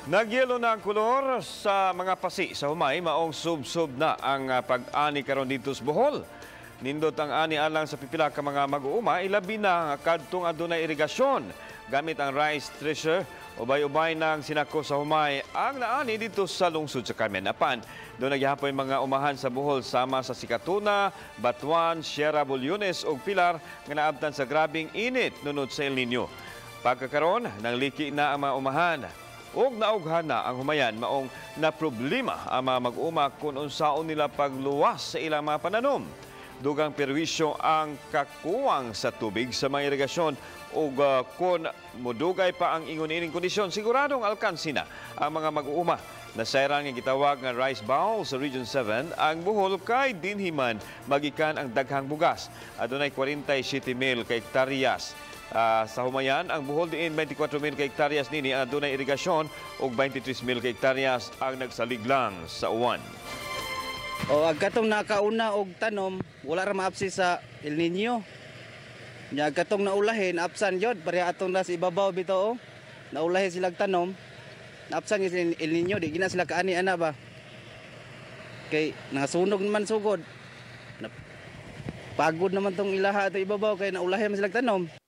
Nagyelo na ang kolor sa mga pasi sa humay, maong sub-sub na ang pag-ani karon dito sa Bohol. Nindot ang ani alang sa pipila ka mga mag-uuma, ilabi na ang kadtong adunay irigasyon. Gamit ang rice thresher, ubay-ubay ng sinako sa humay ang naani dito sa lungsod sa Carmen. Apan, duna gihapon mga umahan sa Bohol sama sa Sikatuna, Batuan, Sierra Bulyones ug Pilar nga naabtan sa grabing init nunod sa El Nino. Pagkakaron, nangliki na ang mga umahan ug naughan na ang humayan, maong na problema ang mga mag-uma kung unsaon nila pagluwas sa ilang mga pananom. Dugang perwisyo ang kakuwang sa tubig sa mga irigasyon ug kung mudugay pa ang ingon ining kondisyon, siguradong alkansi na ang mga mag-uuma. Nasayran nga gitawag nga rice bowl sa Region 7 ang Bohol kay dinhi man magikan ang daghang bugas. Adunay 47 mil ka hektaryas sa humayan ang Bohol, diin 24 mil ka hektaryas nini ang adunay irigasyon ug 23 mil ka hektaryas ang nagsalig lang sa uwan. O ag katong nakauna og tanom, wala ra maapsi sa El Nino. Nya katong naulahin, apsan jud, pareha atong nas ibabaw bitaw oh. Naulahin silang tanom. Naapsan gyud sila El Nino, di gina sila kaani ana ba. Kay nangasunog naman sugod. Pagod naman tong ilaha ato ibabaw kay naulahin man silang tanom.